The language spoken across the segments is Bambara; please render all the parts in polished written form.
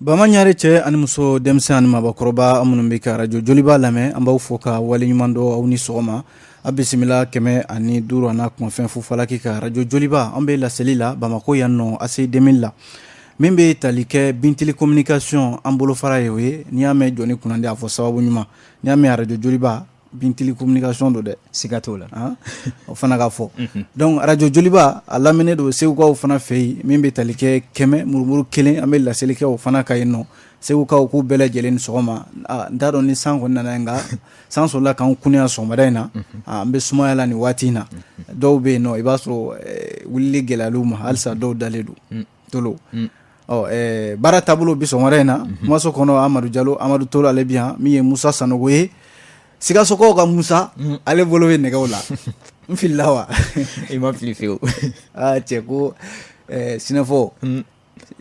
Bama ɲare cɛ ani muso, denmisɛn ani mabɔkɔrɔba minnu bɛ ka arajo Joliba lamɛn, an b'aw fo ka waleɲuman dɔn. Aw ni sɔgɔma, a bisimila 105 ani kunfɛn fufalaki ka arajo Joliba. An bɛ laseli la Bamakɔ yan nɔ, ACI 2000 la, min bɛ tali kɛ Bintili Communication. An bolofara ye o ye. N'i y'a mɛn jɔnni kunnandi, a fɔ sababu ɲuman. N'i y'a mɛn arajo Joliba, Bintili Communication don dɛ. Siga t'o la. O fana ka fɔ. Donc arajo Joliba, a lamɛnnen don Segukaw fana fɛ yen, min bɛ tali kɛ 100 murumuru 1. An bɛ laseli kɛ o fana ka yen nɔ. Segukaw k'u bɛɛ lajɛlen ni sɔgɔma. N t'a dɔn ni san kɔni nana, nka san sɔrɔla k'an kunya sɔgɔmada in na. An bɛ sumaya la nin waati in na. Dɔw bɛ yen nɔ, i b'a sɔrɔ wulili gɛlɛyal'u ma halisa, dɔw dalen don tolo. Ɔ baara taabolo bi sɔgɔmada in na, kumaso kɔnɔ, Amadu Jalo, Amadu Tolo, ale bi yan. Min ye Musa Sanogo ye, Sikasokaw ka Musa, ale bolo bɛ nɛgɛw la. N filila wa? I ma fili fiyewu. Aa cɛ, ko sinɛfɔ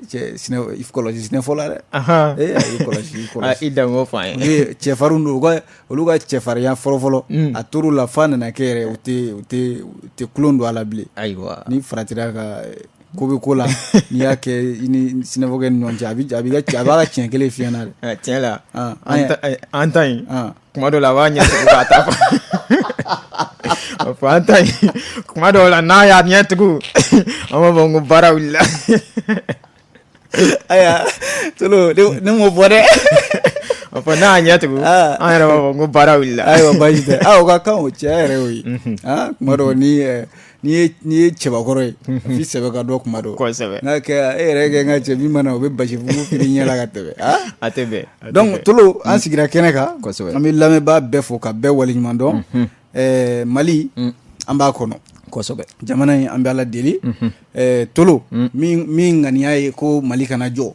cɛ, i kɔlɔsi sinɛfɔ la dɛ. Ee, i kɔlɔsi, i kɔlɔsi. I danko fɔ an ye. Cɛfarinw don. Olu ka cɛfarinya fɔlɔfɔlɔ, a tor'u la f'a nana kɛ yɛrɛ, u tɛ kulon don a la bilen. Ni faratira ka ko bɛ ko la, n'i y'a kɛ i ni sinɛfɔkɛ ni ɲɔgɔn cɛ, a b'a ka tiɲɛ kelen f'i ɲɛna dɛ. Tiɲɛ la, an ta in, kuma dɔw la a b'a ɲɛ tugun k'a ta fɔ. An ta in, kuma dɔw la n'a y'a ɲɛ tugun, an b'a fɔ ko baara wulila. Ayiwa Tolo, ne m'o fɔ dɛ. A fɔ n'a y'a ɲɛ tugun, an yɛrɛ b'a fɔ ko baara wulila. Ayiwa, baasi tɛ. O ka kan, o cɛ yɛrɛ y'o ye. Kuma dɔw, n'i ye cɛbakɔrɔ ye, f'i sɛbɛ ka dɔn kuma dɔw. N'a kɛ e yɛrɛ kɛ n ka cɛ min mana, o bɛ basi fugu fili ɲɛ la ka tɛmɛ. A tɛ bɛn. Donc Tolo, an sigira kɛnɛ kan. An bɛ lamɛnbaa bɛɛ fo ka bɛɛ waleɲuman dɔn. Mali, an b'a kɔnɔ. Jamana in, an bɛ Ala deli. Tolo, min ŋaniya ye ko Mali kana jɔ,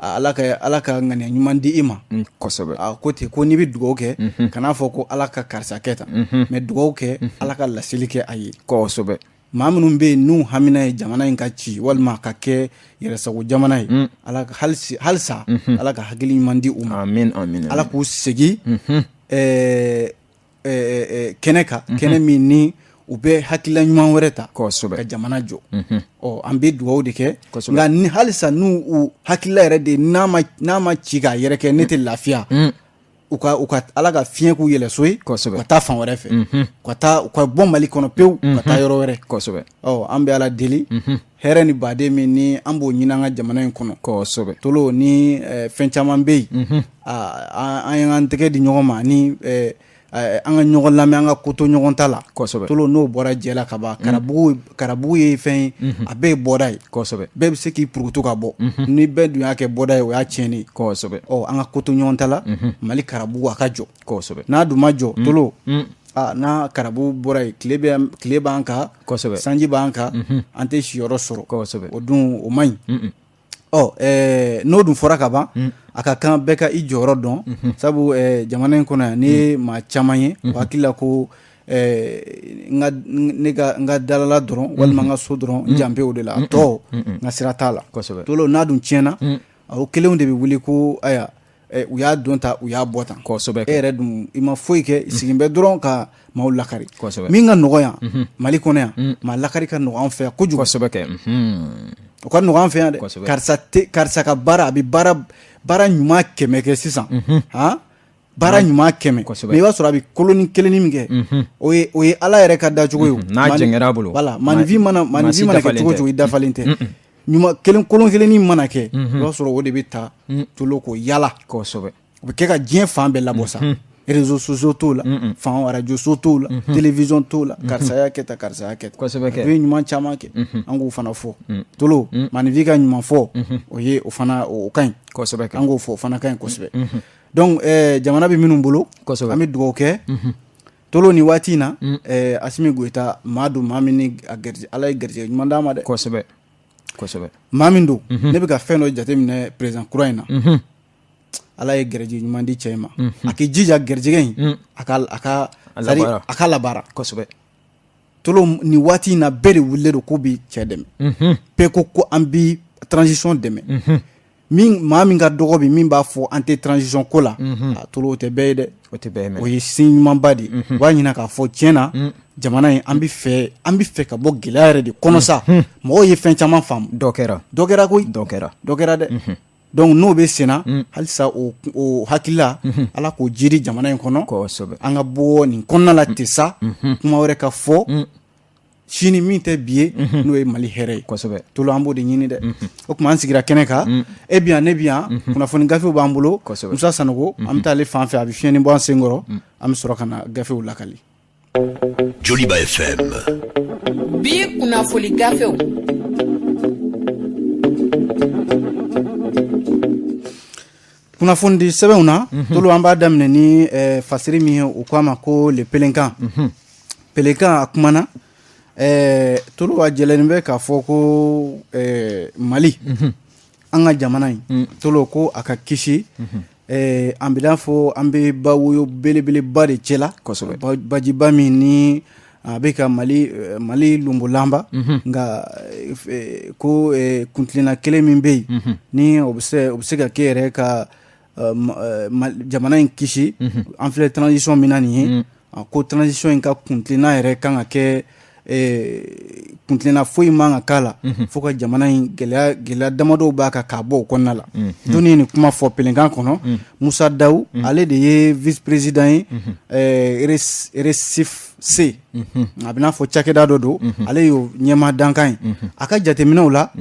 Ala ka ŋaniya ɲuman di i ma. A ko ten ko n'i bɛ dugawu kɛ, kan'a fɔ ko Ala ka karisa kɛ tan, mais dugawu kɛ Ala ka laseli kɛ a ye. Maa minnu bɛ yen n'u hamina ye jamana in ka ci walima ka kɛ yɛrɛsago jamana ye, Ala halisa Ala ka hakili ɲuman di u ma. Amin, amin. Ala k'u segin kɛnɛ kan, kɛnɛ min ni u bɛ hakilila ɲuman wɛrɛ ta ka jamana jɔ. Ɔ an bɛ dugawu de kɛ. Nka ni halisa n'u u hakilila yɛrɛ de n'a ma ci k'a yɛrɛ kɛ, ne tɛ lafiya. U ka Ala ka fiɲɛ k'u yɛlɛ so ye, ka taa fan wɛrɛ fɛ, ka taa, u ka bɔ Mali kɔnɔ pewu ka taa yɔrɔ wɛrɛ. Ɔ an bɛ Ala deli, hɛrɛ ni baden min ni an b'o ɲini an ka jamana in kɔnɔ. Tolo, ni fɛn caman bɛ yen, an y'an tɛgɛ di ɲɔgɔn ma ni an ka ɲɔgɔn lamɛn, an ka ko to ɲɔgɔn ta la. Tolo, n'o bɔra jɛ la ka ban, karabugu, karabugu ye fɛn ye, a bɛɛ ye bɔda ye. Bɛɛ bɛ se k'i purukutu ka bɔ. Ni bɛɛ dun y'a kɛ bɔda ye, o y'a tiɲɛnen ye. Ɔ an ka ko to ɲɔgɔn ta la, Mali karabugu a ka jɔ. N'a dun ma jɔ, Tolo, n'a karabugu bɔra yen, tile b'an kan, sanji b'an kan, an tɛ siyɔrɔ sɔrɔ. O dun, o man ɲi. Ɔ n'o dun fɔra ka ban, a ka kan bɛɛ ka i jɔyɔrɔ dɔn, sabu jamana in kɔnɔ yan, n'i ye maa caman ye, u hakili la ko ne ka n ka dalala dɔrɔn walima n ka so dɔrɔn, n jan bɛ o de la, a tɔ n ka sira t'a la. Tolo, n'a dun tiɲɛna, o kelenw de bɛ wuli ko ayiwa, u y'a don ta, u y'a bɔ tan. E yɛrɛ dun, i ma foyi kɛ, sigin bɛ dɔrɔn ka maaw lakari. Min ka nɔgɔ yan Mali kɔnɔ yan, maa lakari ka nɔgɔ an fɛ yan kojugu. O ka nɔgɔ an fɛ yan dɛ. Karisa tɛ, karisa ka baara, a bɛ baara ɲuman 100 kɛ sisan, han, baara ɲuman 100, mais i b'a sɔrɔ a bɛ koloni kelenni min kɛ, o ye Ala yɛrɛ ka dacogo ye. N'a jɛngɛr'a bolo. Voilà, maninfin mana kɛ cogo o cogo, i dafalen tɛ. Ɲuman kelen, kolon kelenni mana kɛ, i b'a sɔrɔ o de bɛ ta, Tolo, k'o yala. O bɛ kɛ ka diɲɛ fan bɛɛ labɔ sa. Réseaux sociaux t'o la, fan radio so t'o la, télévision t'o la, karisa y'a kɛ tan, karisa y'a kɛ tan. U ye ɲuman caman kɛ, an k'o fana fɔ. Tolo, maninfin ka ɲuman fɔ, o ye o fana, o ka ɲi. An k'o fɔ, o fana ka ɲi kosɛbɛ. Donc jamana bɛ minnu bolo, an bɛ dugawu kɛ. Tolo, nin waati in na, Asimi Goyita, maa don, maa min ni a Ala ye garijɛgɛ ɲuman d'a ma dɛ. Kosɛbɛ, kosɛbɛ. Maa min don, ne bɛ ka fɛn dɔ jateminɛ président kura in na, Ala ye garijɛgɛ ɲuman di cɛ in ma. A k'i jija garijɛgɛ in, a ka A labaara. A ka labaara. Tolo, nin waati in na, bɛɛ de wulilen don k'u bi cɛ dɛmɛ. Bɛɛ ko an bi transition dɛmɛ. Min maa min ka dɔgɔ bi, min b'a fɔ an tɛ transition ko la, a Tolo, o tɛ bɛɛ ye dɛ. O tɛ bɛɛ ye. O ye sin ɲumanba de ye. U b'a ɲini k'a fɔ tiɲɛ na, jamana in, an bɛ fɛ ka bɔ gɛlɛya yɛrɛ de kɔnɔ sa. Mɔgɔw ye fɛn caman faamu. Dɔ kɛra. Dɔ kɛra koyi. Dɔ kɛra. Dɔ kɛra dɛ. Donc n'o bɛ senna halisa, o hakilila, Ala k'o jiri jamana in kɔnɔ, an ka bɔ nin kɔnɔna la ten sa, kuma wɛrɛ ka fɔ sini min tɛ bi ye, n'o ye Mali hɛrɛ ye. Tolo, an b'o de ɲini dɛ. O tuma an sigira kɛnɛ kan, e bi yan, ne bi yan, kunnafoni gafew b'an bolo. Musa Sanogo, an bɛ taa ale fan fɛ, a bɛ fiɲɛni bɔ an sen kɔrɔ, an bɛ sɔrɔ ka na gafew lakali. Joliba FM. Bi kunnafoni gafew. Kunnafoni di sɛbɛnw na, Tolo, an b'a daminɛ ni fasiri min ye, u k'a ma ko Le Pélican. Pélican a kumana, Tolo, a jɛlen bɛ k'a fɔ ko Mali, an ka jamana in, Tolo, ko a ka kisi. An bɛ fɔ an bɛ bawoyo belebeleba de cɛ la, bajiba min ni a bɛ ka Mali lonbolanba. Nka ko kuntilenna kelen min bɛ yen, ni o bɛ se ka kɛ yɛrɛ ka jamana in kisi, an filɛ transition min na nin ye, ko transition in ka kuntilenna yɛrɛ kan ka kɛ, kuntilenna foyi man ka k'a la fo ka jamana in gɛlɛya damadɔw b'a kan k'a bɔ o kɔnɔna la. Jɔnni ye nin kuma fɔ Pélican kɔnɔ? Musa Dawu, ale de ye vice président ye RECIF-C, a bɛ n'a fɔ cakɛda dɔ don, ale y'o ɲɛmaa dankan ye. A ka jateminɛw la,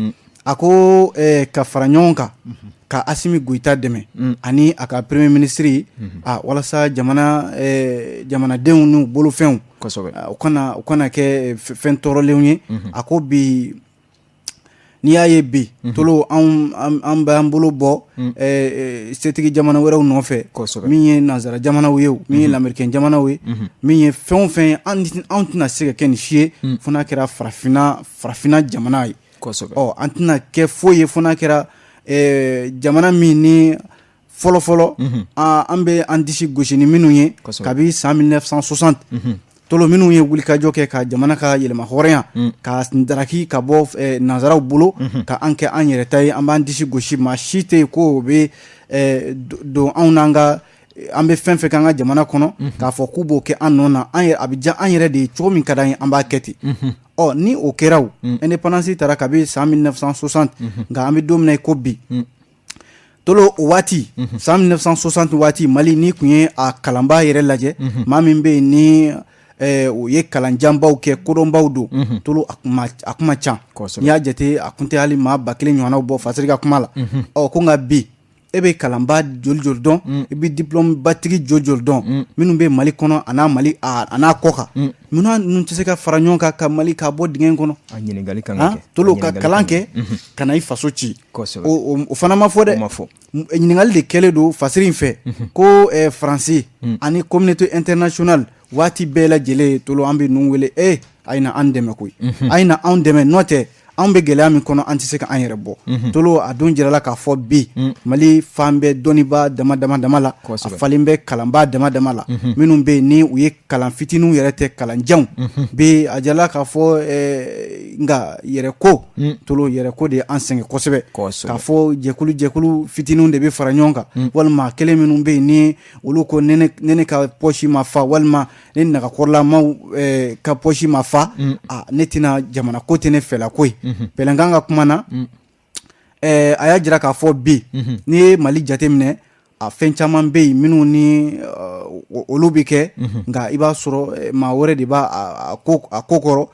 a ko ka fara ɲɔgɔn kan ka Asimi Goyita dɛmɛ ani a ka premier ministre, a walasa jamanadenw n'u bolofɛnw u kana kɛ fɛn tɔɔrɔlenw ye. A ko bi, n'i y'a ye bi, Tolo, an b'an bolo bɔ setigi jamana wɛrɛw nɔfɛ, min ye nansara jamanaw ye, min ye lamɛrikɛn jamanaw ye, min ye fɛn o fɛn ye, anw tɛna se ka kɛ nin si ye fo n'a kɛra farafinna jamana ye. Ɔ, an tɛna kɛ foyi ye fo n'a kɛra jamana min ni fɔlɔfɔlɔ an bɛ an disi gosi ni minnu ye kabi san 1960, Tolo, minnu ye wulikajɔ kɛ ka jamana ka yɛlɛma hɔrɔnya ka daraki ka bɔ nansaraw bolo, ka an kɛ an yɛrɛ ta ye. An b'an disi gosi, maa si tɛ yen ko o bɛ don anw n'an ka, an bɛ fɛn fɛn k'an ka jamana kɔnɔ, k'a fɔ k'u b'o kɛ an nɔ na. An yɛrɛ, a bɛ diya an yɛrɛ de ye, cogo min ka d'an ye, an b'a kɛ ten. Ɔ, ni o kɛra, o indépendance taara kabi san 1960, nka an bɛ don min na i ko bi, Tolo, o waati, san 1960 waati, Mali ni tun ye a kalanbaa yɛrɛ lajɛ, maa min bɛ yen ni o ye kalanjanbaw kɛ, kodɔnbaw don, Tolo, a kun ma ca. N'i y'a jate, a kun tɛ hali maa 1000 ɲɔgɔnnaw bɔ fasiri ka kuma la. Ɔ, ko nka bi, e bɛ kalanba joli joli dɔn, i bɛ diplôme batigi joli joli dɔn minnu bɛ Mali kɔnɔ a n'a Mali a n'a kɔ kan? Munna ninnu tɛ se ka fara ɲɔgɔn kan ka Mali k'a bɔ dingɛ in kɔnɔ? A ɲininkali kan ka kɛ. Tolo, ka kalan kɛ ka na i faso ci, o fana ma fɔ dɛ. Ɲininkali de kɛlen don fasiri in fɛ ko Faransi ani communauté internationale, waati bɛɛ lajɛlen, Tolo, an bɛ ninnu wele, a ye na an dɛmɛ koyi, a ye na anw dɛmɛ, n'o tɛ anw bɛ gɛlɛya min kɔnɔ, an tɛ se ka an yɛrɛ bɔ. Tolo, a don jirala k'a fɔ bi, Mali fan bɛɛ dɔnnibaa dama dama dama la, a falen bɛ kalanbaa dama dama la, minnu bɛ yen ni u ye kalan fitininw yɛrɛ tɛ, kalanjanw bi. A jirala k'a fɔ nka yɛrɛ ko, Tolo, yɛrɛ ko de ye an sɛgɛn kosɛbɛ, k'a fɔ jɛkulu jɛkulu fitininw de bɛ fara ɲɔgɔn kan, walima kelen minnu bɛ yen ni olu ko ne ne ka poche ma fa, walima ne nagakɔrɔlamaw ka poche ma fa, ne tɛna jamana ko tɛ ne fɛla ko ye. Pélican ka kuma na, a y'a jira k'a fɔ bi, n'i ye Mali jateminɛ, a fɛn caman bɛ yen minnu ni olu bɛ kɛ, nka i b'a sɔrɔ maa wɛrɛ de b'a a ko kɔrɔ.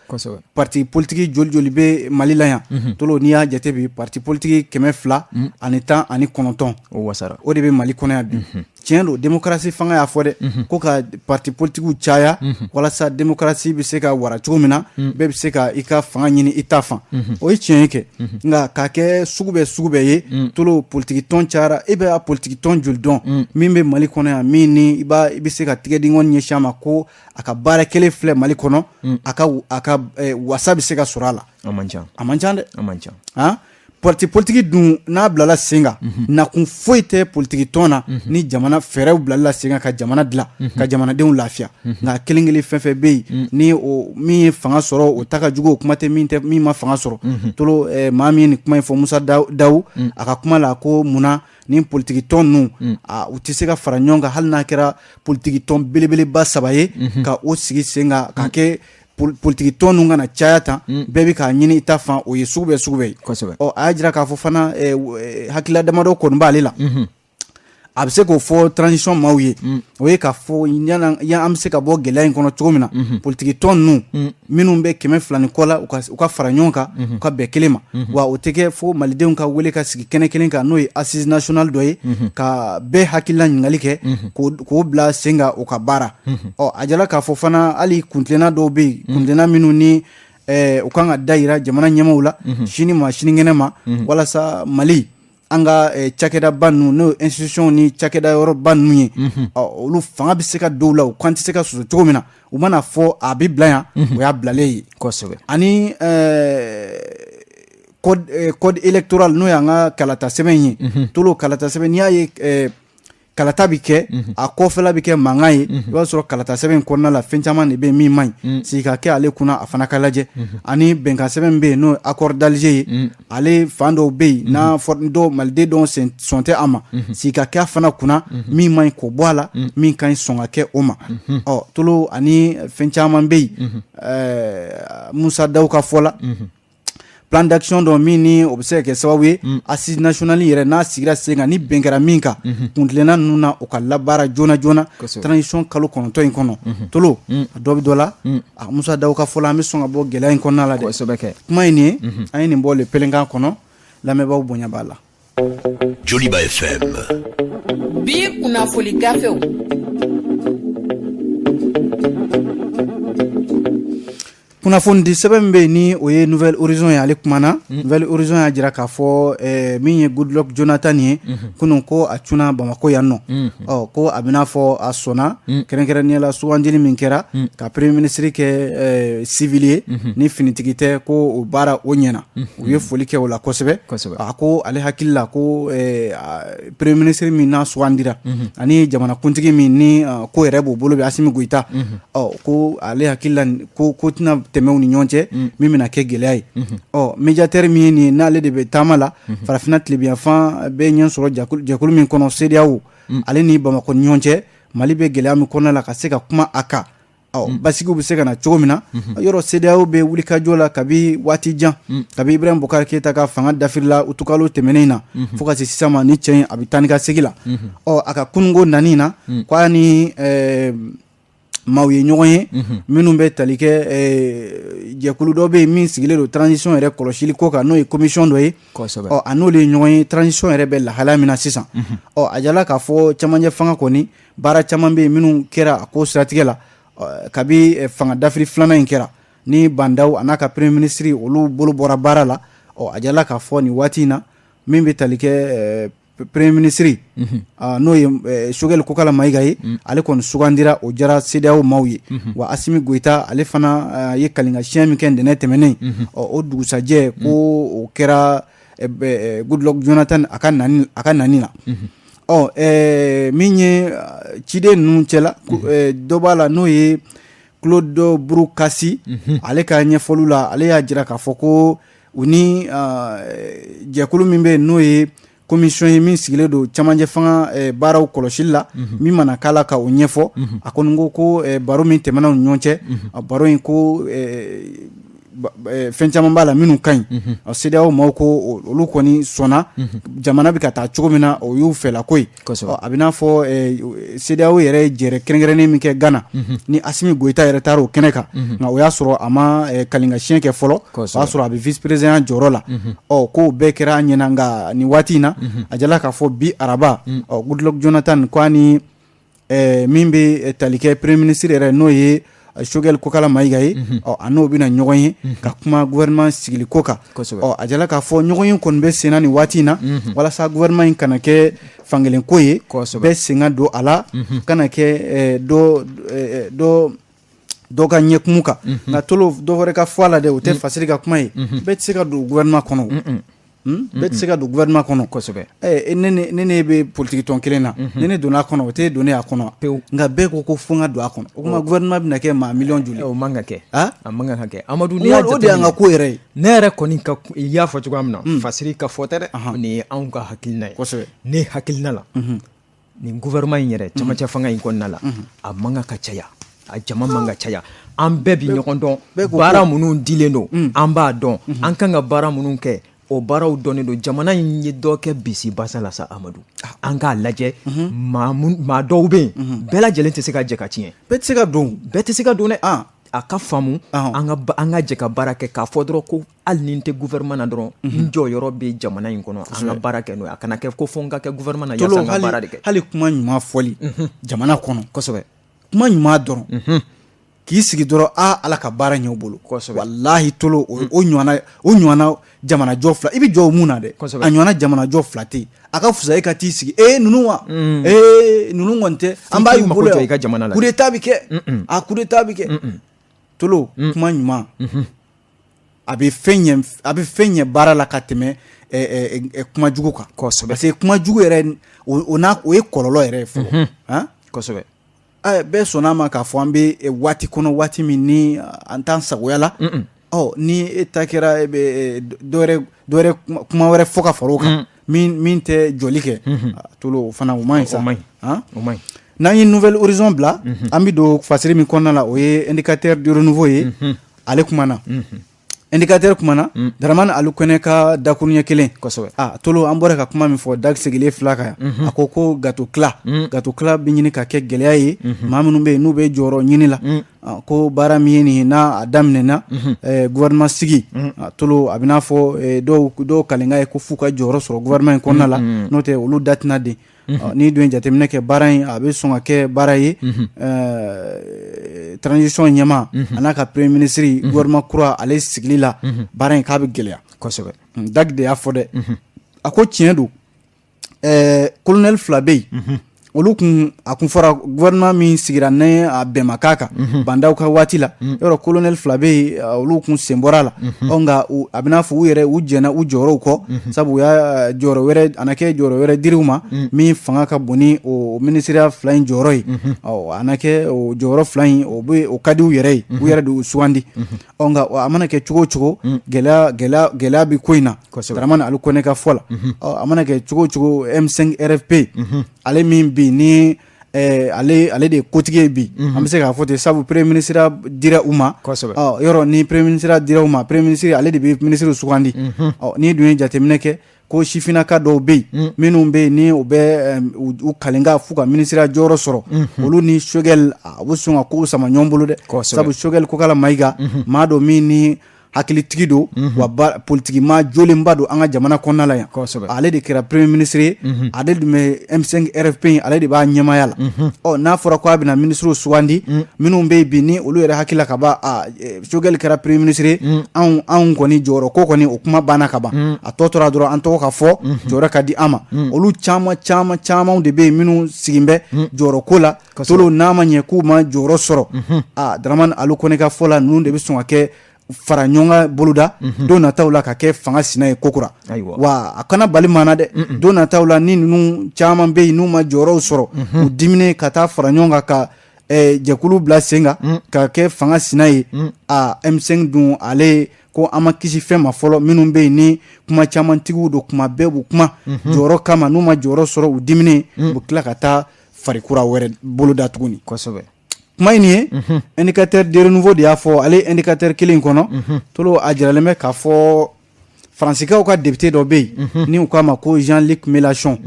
Parti politique joli joli bɛ Mali la yan? Tolo, n'i y'a jate bi, parti politique 219, o wasara. O de bɛ Mali kɔnɔ yan bi. Tiɲɛ don, démocratie fanga y'a fɔ dɛ ko ka parti politiquew caya walasa démocratie bɛ se ka wara cogo min na, bɛɛ bɛ se ka i ka fanga ɲini i ta fan. O ye tiɲɛ ye kɛ, nka k'a kɛ sugu bɛɛ sugu bɛɛ ye, Tolo, politique tɔn cayara. E bɛ politique tɔn joli dɔn min bɛ Mali kɔnɔ yan, min ni i bɛ se ka tigɛdingɔn ɲɛsin a ma ko a ka baara kelen filɛ Mali kɔnɔ, a ka wasa bɛ se ka sɔrɔ a la? A man ca. A man ca dɛ. A man ca. Han, parti politique dun, n'a bilala sen kan, nakun foyi tɛ politique tɔn na ni jamana fɛɛrɛw bilala sen kan ka jamana dilan, ka jamanadenw lafiya. Nka kelen kelen fɛn fɛn bɛ yen ni o min ye fanga sɔrɔ, o ta ka jugu, o kuma tɛ min tɛ min ma fanga sɔrɔ. Tolo, maa min ye nin kuma in fɔ, Musa Dawu, a ka kuma la ko munna ni politiki tɔn ninnu u tɛ se ka fara ɲɔgɔn kan, hali n'a kɛra politiki tɔn belebeleba saba ye, ka o sigi sen kan ka kɛ Politiki tɔn ninnu kana caya tan, bɛɛ bɛ k'a ɲini i ta fan, o ye sugu bɛɛ sugu bɛɛ ye. Ɔ, a y'a jira k'a fɔ fana, hakilila damadɔ kɔni b'ale la, a bɛ se k'o fɔ transition maaw ye. O ye k'a fɔ yan an bɛ se ka bɔ gɛlɛya in kɔnɔ cogo min na, politiki tɔn ninnu minnu bɛ 200 ni kɔ la, u ka fara ɲɔgɔn kan, u ka bɛn kelen ma. Wa o tɛ kɛ fo malidenw ka wele ka sigi kɛnɛ kelen kan, n'o ye assise nationale dɔ ye, ka bɛɛ hakilila ɲininkali kɛ, k'o bila sen kan, o ka baara. Ɔ, a jala k'a fɔ fana, hali kuntilenna dɔw bɛ yen, kuntilenna minnu ni u kan ka da yira jamana ɲɛmaaw la sini ma sinikɛnɛ ma, walasa Mali an ka cakɛdaba ninnu, n'o ye institution ni cakɛda yɔrɔba ninnu ye, olu fanga bɛ se ka dɔw la, u kan tɛ se ka sɔsɔ cogo min na, u mana fɔ a bɛ bila yan, o y'a bilalen ye. Ani code électoral, n'o y'an ka kalata sɛbɛn ye. Tolo, kalata sɛbɛn, n'i y'a ye kalata bɛ kɛ, a kɔfɛla bɛ kɛ mankan ye, i b'a sɔrɔ kalata sɛbɛn kɔnɔna la, fɛn caman de bɛ min man ɲi. Sigi ka kɛ ale kunna, a fana ka lajɛ. Ani bɛnkan sɛbɛn bɛ yen, n'o ye accord d'Alger ye, ale fan dɔw bɛ yen n'a fɔ dɔw maliden dɔw sɔn tɛ a ma, sigi ka kɛ a fana kunna, min man ɲi k'o bɔ a la, min ka ɲi sɔn ka kɛ o ma. Ɔ, Tolo, ani fɛn caman bɛ yen, Musa Daw ka fɔ la, plan d'action dɔ min ni o bɛ se ka kɛ sababu ye, assise nationale yɛrɛ n'a sigira sen kan, ni bɛn kɛra min kan, kuntilenna ninnu na, o ka labaara joona joona transition kalo 9 in kɔnɔ. Tolo, a dɔ bɛ dɔ la, a Musa Daw ka fɔ la, an bɛ sɔn ka bɔ gɛlɛya in kɔnɔna la dɛ. Kuma in nin ye, an ye nin bɔ le pelenkan kɔnɔ, lamɛnbaaw bonya b'a la. Joliba FM. Bi kunnafoli gafew. Kunnafoni di sɛbɛn min bɛ yen, ni o ye Nouvel Horizon ye, ale kumana. Nouvel Horizon y'a jira k'a fɔ min ye Goodluck Jonathan ye, kunun ko a cunna Bamakɔ yan nɔ. Ɔ, ko a bɛna fɔ a sɔnna, kɛrɛnkɛrɛnnenya la sugandili min kɛra ka premier ministre kɛ civil ye, ni finitigi tɛ, ko o baara o ɲɛna. U ye foli kɛ o la kosɛbɛ. A ko ale hakili la ko premier ministre min n'a sugandira, ani jamanakuntigi min ni ko yɛrɛ b'o bolo bi, Assimi Goïta, ɔ, ko ale hakili la ko tɛna tɛmɛ u ni ɲɔgɔn cɛ min bɛna kɛ gɛlɛya ye. Ɔ, médiateur min ye nin ye, n'ale de bɛ taama la farafinna tilebinyanfan bɛ ɲɛ sɔrɔ jɛkulu min kɔnɔ, CEDEAO, ale ni Bamakɔ ni ɲɔgɔn cɛ, Mali bɛ gɛlɛya min kɔnɔna la, ka se ka kuma a kan, ɔ, basigiw bɛ se ka na cogo min na. Yɔrɔ CEDEAO bɛ wulikajɔ la kabi waati jan, kabi Ibrahim Boubacar Keïta ka fanga dafirila utukalo tɛmɛnen na fo ka se sisan ma, ni cɛ in a bɛ taa ni ka segin la. Ɔ, a ka kununko nani na, k'a ni maaw ye ɲɔgɔn ye minnu bɛ tali kɛ jɛkulu dɔ bɛ yen min sigilen don transition yɛrɛ kɔlɔsili ko kan, n'o ye commission dɔ ye. Ɔ, a n'olu ye ɲɔgɔn ye transition yɛrɛ bɛ lahalaya min na sisan. Ɔ, a jala k'a fɔ camancɛ fanga kɔni, baara caman bɛ yen minnu kɛra a ko siratigɛ la kabi fanga dafiri filanan in kɛra, ni Bah N'Daw a n'a ka premier ministre olu bolo bɔra baara la. Ɔ, a jala k'a fɔ nin waati in na, min bɛ tali kɛ premier ministre, n'o ye Choguel Kokalla Maïga ye, ale kɔni sugandira, o diyara CEDEAO maaw ye. Wa Assimi Goïta, ale fana ye kalinka siɲɛ min kɛ ntɛnɛn tɛmɛnen, ɔ, o dugusajɛ ko o kɛra Goodluck Jonathan a ka nani la. Ɔ, min ye ciden ninnu cɛla dɔ b'a la, n'o ye Claude Brukasi, ale ka ɲɛfɔliw la, ale y'a jira k'a fɔ ko u ni jɛkulu min bɛ yen, n'o ye commission ye min sigilen don camancɛ fanga baaraw kɔlɔsili la, min mana k'a la ka o ɲɛfɔ. A kɔni ko baro min tɛmɛna u ni ɲɔgɔn cɛ, a baro in ko fɛn caman b'a la minnu ka ɲi. CEDEAO maaw ko olu kɔni sɔnna, jamana bɛ ka taa cogo min na, o y'u fɛlako ye. A bɛ n'a fɔ CEDEAO yɛrɛ ye jɛrɛ kɛrɛnkɛrɛnnen min kɛ Gana, ni Assimi Goïta yɛrɛ taara o kɛnɛ kan, nka o y'a sɔrɔ a ma kalinka siɲɛ kɛ fɔlɔ, o y'a sɔrɔ a bɛ vice président jɔyɔrɔ la. Ɔ, k'o bɛɛ kɛra a ɲɛna. Nka nin waati in na, a jala k'a fɔ bi araba, ɔ, Goodluck Jonathan ko a ni min bɛ tali kɛ premier ministre yɛrɛ, n'o ye Choguel Kokalla Maïga ye, ɔ, a n'o bɛna ɲɔgɔn ye ka kuma gouvernement sigili ko kan. Ɔ, a jala k'a fɔ ɲɔgɔn ye kɔni bɛ sen na nin waati in na, walasa gouvernement in kana kɛ fankelen ko ye, bɛɛ sen ka don a la, kana kɛ dɔ ka ɲɛkumu kan. Nka Tolo, dɔ wɛrɛ ka fɔ a la dɛ, o tɛ Fasiri ka kuma ye. Bɛɛ tɛ se ka don gouvernement kɔnɔ, bɛɛ tɛ se ka don gouvernement kɔnɔ. Ne ne bɛ politique tɔn kelen na, ni ne donna a kɔnɔ, o tɛ don ne a kɔnɔ. Nka bɛɛ ko ko fo n ka don a kɔnɔ. O kuma, gouvernement bɛna kɛ maa miliyɔn joli? O man ka kɛ, a man ka kɛ. Amadu, n'i y'a o de y'an ka ko yɛrɛ ye. Ne yɛrɛ kɔni ka, i y'a fɔ cogoya min na, Fasiri ka fɔ tɛ dɛ, nin ye anw ka hakilina ye. Ne hakilina la, nin gouvernement in yɛrɛ, camancɛ fanga in kɔnɔna la, a man ka caya. A jama man ka caya. An bɛɛ bi ɲɔgɔn dɔn, baara minnu dilen don an b'a dɔn, an kan ka baara minnu kɛ, o baaraw dɔnnen don. Jamana in ye dɔ kɛ bisi basa la sa, Amadu. An k'a lajɛ, maa dɔw bɛ yen, bɛɛ lajɛlen tɛ se ka jɛ ka tiɲɛ. Bɛɛ tɛ se ka don. Bɛɛ tɛ se ka don dɛ. A ka faamu, an ka jɛ ka baara kɛ, k'a fɔ dɔrɔn ko hali ni n tɛ gouvernement na dɔrɔn, n jɔyɔrɔ bɛ jamana in kɔnɔ, an ka baara kɛ n'o ye. A kana kɛ ko fo n ka kɛ gouvernement na yaasa n ka baara de kɛ. Hali kuma ɲuman fɔli jamana kɔnɔ. Kosɛbɛ. Kuma ɲuman dɔrɔn, k'i sigi dɔrɔn, a Ala ka baara ɲɛ u bolo. Walahi Tolo, o ɲɔgɔnna jamanajɔ fila i bɛ jɔ o mun na dɛ. A ɲɔgɔnna jamanajɔ fila tɛ yen. A ka fisa e ka t'i sigi ninnu wa ninnu kɔni tɛ, an b'a y'u bolo yan i ka jamana la. Coup d'état bɛ kɛ, a coup d'état bɛ kɛ. Tolo, kuma ɲuman a bɛ fɛn ɲɛ baara la ka tɛmɛ kuma jugu kan. Kosɛbɛ. Parce que kuma jugu yɛrɛ, o ye kɔlɔlɔ yɛrɛ ye fɔlɔ. Kosɛbɛ. Bɛɛ sɔnna a ma k'a fɔ an bɛ waati kɔnɔ, waati min ni an t'an sagoya la. Ɔ ni e ta kɛra, e bɛ dɔ kuma wɛrɛ fɔ ka fara o kan min tɛ jɔli kɛ. Tolo, o fana o man ɲi sa. O man ɲi. N'an ye Nouvel Horizon bila, an bɛ don fasiri min kɔnɔna la, o ye Indicateur du Renouveau ye. Ale kumana, Indicateur kumana Dramane Alou Kone ka dakuruɲɛ kelen. Kosɛbɛ. Tolo, an bɔra ka kuma min fɔ dag sigilen fila kan yan, a ko ko gâteau tila bɛ ɲini ka kɛ gɛlɛya ye maa minnu bɛ yen n'u bɛ jɔyɔrɔ ɲini la. Ko baara min ye nin ye, n'a a daminɛna gouvernement sigi, Tolo, a bɛ n'a fɔ dɔw kalenka ye ko f'u ka jɔyɔrɔ sɔrɔ gouvernement in kɔnɔna la, n'o tɛ olu da tɛna den. N'i dun ye jateminɛ kɛ, baara in a bɛ sɔn ka kɛ baara ye transition ɲɛmaa a n'a ka premier ministre, gouvernement kura ale sigili la, baara in k'a bɛ gɛlɛya. Kosɛbɛ. Dag de y'a fɔ dɛ. A ko tiɲɛ don, colonel fila bɛ yen, olu kun a kun fɔra gouvernement min sigira ne a bɛn ma k'a kan Bandaw ka waati la, yɔrɔ colonel fila bɛ yen, olu kun sen bɔra a la. Ɔ nka a bɛna fɔ u yɛrɛ u jɛnna u jɔyɔrɔw kɔ, sabu u y'a jɔyɔrɔ wɛrɛ, a na kɛ jɔyɔrɔ wɛrɛ dir'u ma min fanga ka bon ni o minisiriya fila in jɔyɔrɔ ye. Ɔ a na kɛ o jɔyɔrɔ fila in, o bɛ o ka di u yɛrɛ ye, u yɛrɛ de y'u sugandi. Ɔ nka a mana kɛ cogo o cogo, gɛlɛya bɛ ko in na. Dramane Alou Kone ka fɔ la, ɔ a mana kɛ cogo o cogo, M5 RFP ale min bi ni ale de ye kotigi ye bi, an bɛ se k'a fɔ ten, sabu premier ministre dira u ma. Ɔ yɔrɔ ni premier ministre dira u ma, premier ministre ale de bɛ ministre sugandi. Ɔ n'i dun ye jateminɛ kɛ ko sifinnaka dɔw bɛ yen minnu bɛ yen ni u bɛ u kalenka f'u ka minisiriya jɔyɔrɔ sɔrɔ, olu ni Choguel a bɛ sɔn ka kow sama ɲɔgɔn bolo dɛ. Sabu Choguel Kokala Mayiga, maa dɔ min ni hakilitigi don, wa politiki maa jolenba don an ka jamana kɔnɔna la yan. Ale de kɛra premier ministre ye, ale dun bɛ M5 RFP in, ale de b'a ɲɛmaaya la. Ɔ n'a fɔra ko a bɛna ministre sugandi minnu bɛ yen bi ni olu yɛrɛ hakili la ka ban, Choguel kɛra premier ministre ye, anw kɔni jɔyɔrɔ ko kɔni o kuma banna ka ban, a tɔ tora dɔrɔn an tɔgɔ ka fɔ, jɔyɔrɔ ka di an ma. Olu caman caman camanw de bɛ yen minnu sigin bɛ jɔyɔrɔ ko la. Tolo, n'a ma ɲɛ k'u ma jɔyɔrɔ sɔrɔ, Dramane Alou Kone ka fɔ la, ninnu de bɛ sɔn ka kɛ fara ɲɔgɔn kan boloda don nataw la ka kɛ fanga sina ye kokura. Wa a kana bali maa na dɛ, don nataw la ni ninnu caman bɛ yen n'u ma jɔyɔrɔw sɔrɔ, u diminen ka taa fara ɲɔgɔn kan ka jɛkulu bila sen kan ka kɛ fanga sina ye. A M5 dun, ale ko an ma kisi fɛn ma fɔlɔ, minnu bɛ yen ni kuma caman tigiw don, kuma bɛɛ b'u kuma jɔyɔrɔ kama, n'u ma jɔyɔrɔ sɔrɔ u diminen, u bɛ tila ka taa farikura wɛrɛ boloda tuguni. Kosɛbɛ. Kuma in ye Indicateur de Renouveau de y'a fɔ, ale indicateur kelen kɔnɔ. Tolo, a jiralen bɛ k'a fɔ Faransikaw ka député dɔ bɛ yen ni u k'a ma ko Jean-Luc Mélenchon.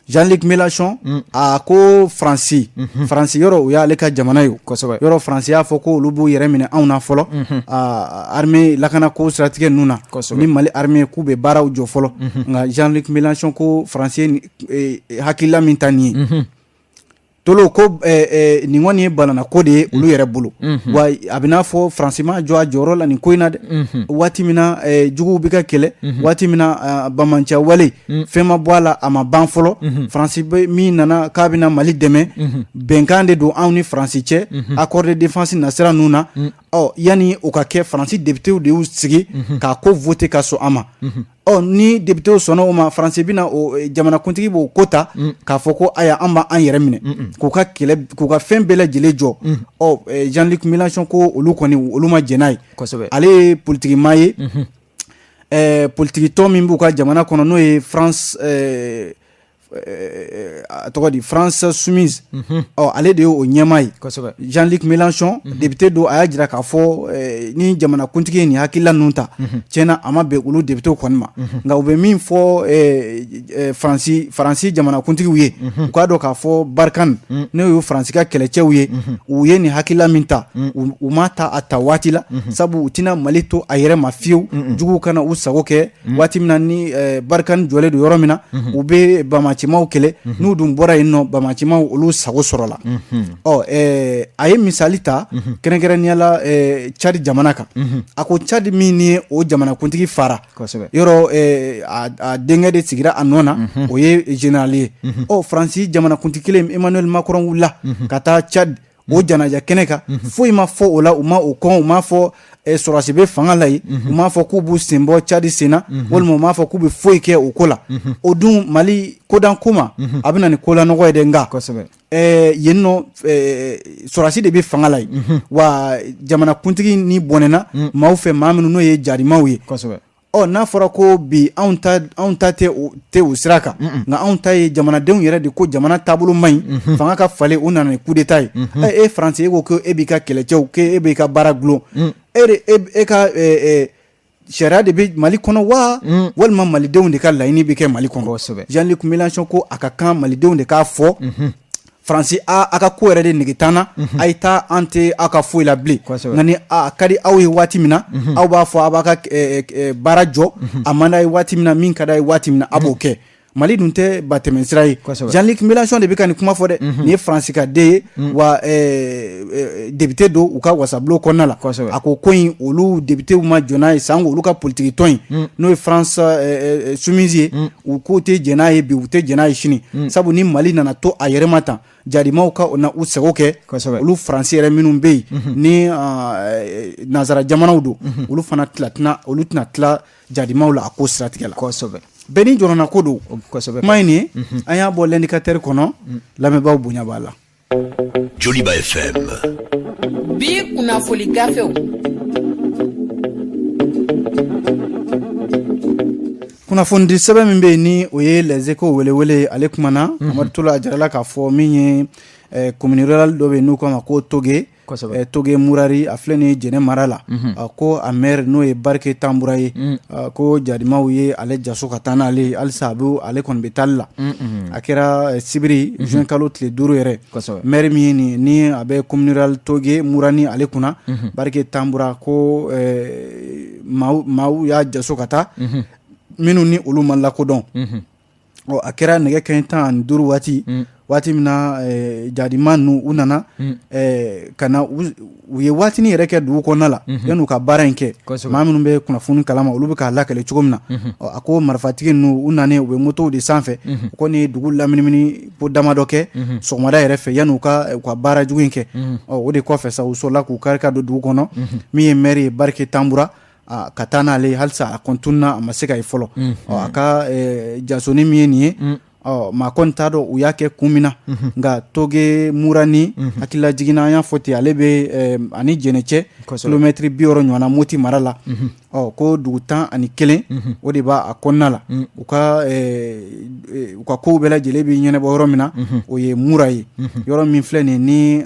Jean-Luc Mélenchon a ko Faransi yɔrɔ o y'ale ka jamana ye. Yɔrɔ Faransi y'a fɔ ko olu b'u yɛrɛ minɛ anw na fɔlɔ, armée lakana ko siratigɛ ninnu na, ni Mali armée k'u bɛ baaraw jɔ fɔlɔ. Nka Jean-Luc Mélenchon ko Faransi ye hakilila min ta nin ye, Tolo, ko nin kɔni ye banana ko de ye olu yɛrɛ bolo. Wa a bɛ n'a fɔ Faransi ma jɔ a jɔyɔrɔ la nin ko in na dɛ. Waati min na juguw bɛ ka kɛlɛ, waati min na bamanciya wale fɛn ma bɔ a la, a ma ban fɔlɔ, Faransi bɛ min nana k'a bɛna Mali dɛmɛ, bɛnkan de don anw ni Faransi cɛ, accord de défense nasira ninnu na. Ɔ yanni o ka kɛ, Faransi députéw de y'u sigi k'a ko voter ka sɔn a ma. Ɔ ni députéw sɔnna o ma, Faransi bɛna o jamanakuntigi b'o ko ta k'a fɔ ko aya an b'an yɛrɛ minɛ, k'u ka kɛlɛ, k'u ka fɛn bɛɛ lajɛlen jɔ. Ɔ Jean-Luc Mélenchon ko olu kɔni olu ma jɛn n'a ye. Ale ye politiki maa ye, politiki tɔn min b'u ka jamana kɔnɔ n'o ye France a tɔgɔ di, France Insoumise, ɔ ale de ye o ɲɛmaa ye. Jean-Luc Mélenchon, député don, a y'a jira k'a fɔ ni jamanakuntigi ye nin hakilila ninnu ta, tiɲɛna a ma bɛn olu députéw kɔni ma. Nka u bɛ min fɔ Faransi jamanakuntigiw ye, u k'a dɔn k'a fɔ Barkhane, n'o ye Faransi ka kɛlɛcɛw ye, u ye nin hakilila min ta, u ma ta a ta waati la, sabu u tɛna Mali to a yɛrɛ ma fiyewu, juguw kana u sago kɛ. Waati min na ni Barkhane jɔlen don yɔrɔ min na, u bɛ bamacimaw kɛlɛ, n'u dun bɔra yen nɔ, bamacimaw olu sago sɔrɔla. Ɔ a ye misali ta kɛrɛnkɛrɛnnenya la Tchad jamana kan. A ko Tchad min ni o jamanakuntigi fara yɔrɔ, a denkɛ de sigira a nɔ na, o ye général ye. Ɔ Faransi jamanakuntigi kelen Emmanuel Macron wulila ka taa Tchad o janaja kɛnɛ kan, foyi ma fɔ o la, u ma o kɔn, u m'a fɔ sɔrɔdasi bɛ fanga la yen, u m'a fɔ k'u b'u sen bɔ Tchad sen na, walima u m'a fɔ k'u bɛ foyi kɛ o ko la. O dun Mali kodan ko ma, a bɛ na ni kolanɔgɔ ye dɛ. Nka yen nɔ, sɔrɔdasi de bɛ fanga la yen, wa jamanakuntigi ni bɔnɛna maaw fɛ, maa minnu n'o ye jarimaw ye. Ɔ n'a fɔra ko bi anw ta tɛ o sira kan, nka anw ta ye jamanadenw yɛrɛ de ko jamana taabolo man ɲi, fanga ka falen, u nana ni coup d'état ye. E Faransi, e ko ko e b'i ka kɛlɛcɛw, k'e b'i ka baara dulon, e de e ka sariya de bɛ Mali kɔnɔ wa, walima malidenw de ka laɲini bɛ kɛ Mali kɔnɔ? Jean-Luc Mélenchon ko a ka kan malidenw de k'a fɔ Faransi, a ka ko yɛrɛ de nege t'an na, a ye taa, an tɛ aw ka foyi la bilen. Nka ni a ka di aw ye waati min na, aw b'a fɔ a b'a ka baara jɔ, a man d'a ye waati min na, min ka d'a ye waati min na, a b'o kɛ. Mali dun tɛ batɛmɛsira ye. Jean-Luc Mélenchon de bɛ ka nin kuma fɔ dɛ. Nin ye Faransi ka den ye, wa député don u ka wasabulon kɔnɔna la. A ko ko in, olu députéw ma jɔ n'a ye, sango olu ka politiki tɔn in, n'o ye France Insoumise ye, u k'u tɛ jɛn n'a ye bi, u tɛ jɛn n'a ye sini, sabu ni Mali nana to a yɛrɛ ma tan, jarimaw ka na u sago kɛ, olu Faransi yɛrɛ minnu bɛ yen ni nansara jamanaw don, olu fana olu tɛna tila jarimaw la a ko siratigɛ la. Bɛɛ ni jɔrɔna ko don. Kuma in nin, an y'a bɔ L'Indicateur kɔnɔ, lamɛnbaaw bonya b'a la. Joliba FM. Bi kunnafoni gafew. Kunnafonidi sɛbɛn min bɛ yen ni o ye Les Échos welewele, ale kumana Amadu Tola, a jirala k'a fɔ min ye commune rurale dɔ bɛ yen n'u k'a ma ko Toge, Toge Murari, a filɛ nin Jɛnɛ mara la, ko a maire n'o ye Barike Tanbura ye, ko jadimaw ye ale jaso ka taa n'ale ye, halisa a bɛ ale kɔni bɛ taali la. A kɛra sibiri juin kalo tile 5 yɛrɛ. Maire min ye nin ni a bɛ commune rurale Toge Murani ale kunna, Barike Tanbura, ko maaw y'a jaso ka taa minnu ni olu ma lakodɔn. Ɔ a kɛra nɛgɛ kanɲɛ 15 waati, waati min na jadima ninnu u nana ka na, u ye waatinin yɛrɛ kɛ dugu kɔnɔna la yan'u ka baara in kɛ. Maa minnu bɛ kunnafoni kalama, olu bɛ k'a lakale cogo min na. Ɔ a ko marifatigi ninnu, u nanen, u bɛ motow de sanfɛ, u kɔni ye dugu laminimini ko damadɔ kɛ sɔgɔmada yɛrɛ fɛ yan'u ka baara jugu in kɛ. Ɔ o de kɔfɛ sa, u sɔrɔla k'u kari ka don dugu kɔnɔ. Min ye maire ye Barike Tanbura, ka taa n'ale, halisa a kɔni tununna, a ma se ka ye fɔlɔ. Ɔ a ka jasoni min ye nin ye, ɔ maa kɔni t'a dɔn u y'a kɛ kun min na. Nka Toge Murani, hakilila jiginna, an y'a fɔ ten, ale bɛ ani Jɛnɛ cɛ kilomɛtiri 60 ɲɔgɔnna Moti mara la. Ɔ ko dugu 11, o de b'a a kɔnɔna la. U ka kow bɛɛ lajɛlen bɛ ɲɛnabɔ yɔrɔ min na, o ye Mura ye, yɔrɔ min filɛ nin ni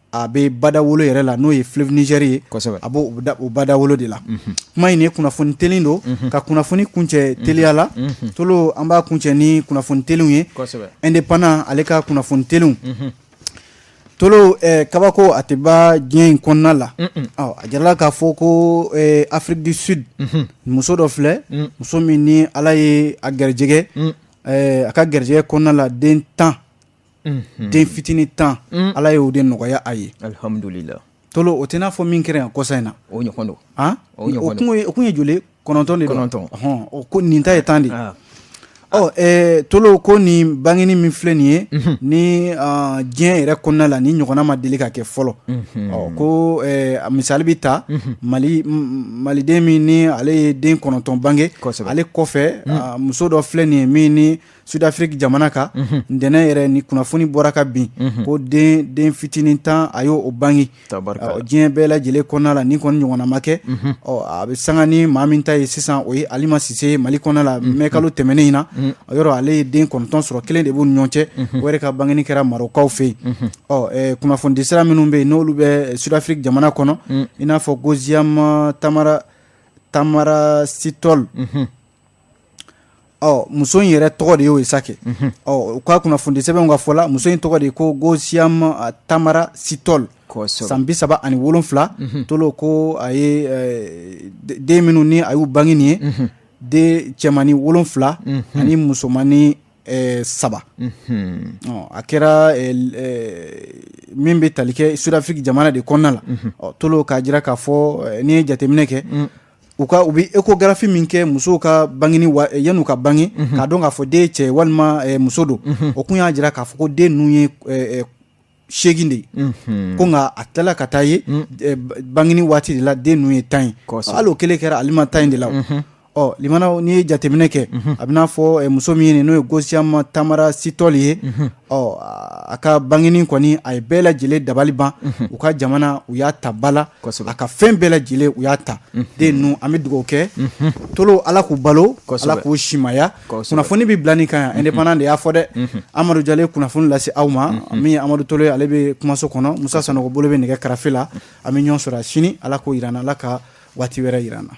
a bɛ badawolo yɛrɛ la, n'o ye fleuve Niger ye, a b'o o badawolo de la. Kuma in ye kunnafoni teli don, ka kunnafoni kuncɛ teliya la. Tolo, an b'a kuncɛ ni kunnafoni teliw ye. Indépendant ale ka kunnafoni teliw. Tolo, kabako a tɛ ban diɲɛ in kɔnɔna la. A jirala k'a fɔ ko Afrique du Sud, muso dɔ filɛ, muso min ni Ala ye a garijɛgɛ, a ka garijɛgɛ kɔnɔna la, den 10, den fitinin 10, Ala y'o de nɔgɔya a ye. Alhamdulillah. Tolo, o tɛ n'a fɔ min kɛra yan kɔsa in na. O ɲɔgɔn don. O kun ye joli? 9 de don. 9. O ko nin ta ye 10 de. Ɔ Tolo, ko nin bangeni min filɛ nin ye, ni diɲɛ yɛrɛ kɔnɔna la, ni ɲɔgɔnna ma deli ka kɛ fɔlɔ. Ɔ ko misali bɛ ta Maliden min ni ale ye den 9 bange, ale kɔfɛ muso dɔ filɛ nin ye min ni Sud-Afrique jamana kan, ntɛnɛn yɛrɛ ni kunnafoni bɔra ka bin ko den fitinin 10, a y'o bange diɲɛ bɛɛ lajɛlen kɔnɔna la, ni kɔni ɲɔgɔnna ma kɛ. Ɔ a bɛ sanga ni maa min ta ye sisan, o ye Alima Sise, Mali kɔnɔna la, mɛ kalo tɛmɛnen in na. Yɔrɔ ale ye den 9 sɔrɔ, kelen de b'u ni ɲɔgɔn cɛ. O yɛrɛ ka bangeni kɛra Marɔkukaw fɛ yen. Ɔ kunnafonidi sira minnu bɛ yen, n'olu bɛ Sud-Afrique jamana kɔnɔ, i n'a fɔ Gosiam Tamara Sithole. Ɔ muso in yɛrɛ tɔgɔ de y'o ye sa kɛ. Ɔ u ka kunnafonidi sɛbɛnw ka fɔ la, muso in tɔgɔ de ye ko Gosiam Tamara Sithole, san 37. Tolo ko a ye den minnu ni a y'u bange nin ye, den cɛmannin 7 ani musomannin 3. A kɛra min bɛ tali kɛ Sud-Afrique jamana de kɔnɔna la. Ɔ Tolo k'a jira k'a fɔ, n'i ye jateminɛ kɛ, u ka u bɛ échographie min kɛ musow ka bangeni wa, yan'u ka bange, k'a dɔn k'a fɔ den ye cɛ walima muso don, o kun y'a jira k'a fɔ ko den ninnu ye 8 de ye. Ko nka a tilala ka taa ye bangeni waati de la, den ninnu ye 10 ye. Hali o kelen kɛra ale ma 10 in de la. Ɔ limanaw, n'i ye jateminɛ kɛ, a bɛ n'a fɔ muso min ye, n'o ye Gosiam Tamara Sithole ye, ɔ a ka bangeni kɔni, a ye bɛɛ lajɛlen dabali ban. U ka jamana, u y'a ta ba la, a ka fɛn bɛɛ lajɛlen u y'a ta. Den ninnu, an bɛ dugawu kɛ Tolo, Ala k'u balo, Ala k'u simaya. Kunnafoni bɛ bila nin kan yan. Indépendant de y'a fɔ dɛ. Amadu Jalo ye kunnafoni lase aw ma. Min ye Amadu Tolo ye, ale bɛ kumaso kɔnɔ. Musa Sanogo bolo bɛ nɛgɛ karafe la. An bɛ ɲɔgɔn sɔrɔ sini, Ala k'o jira n na, Ala ka waati wɛrɛ jira n na.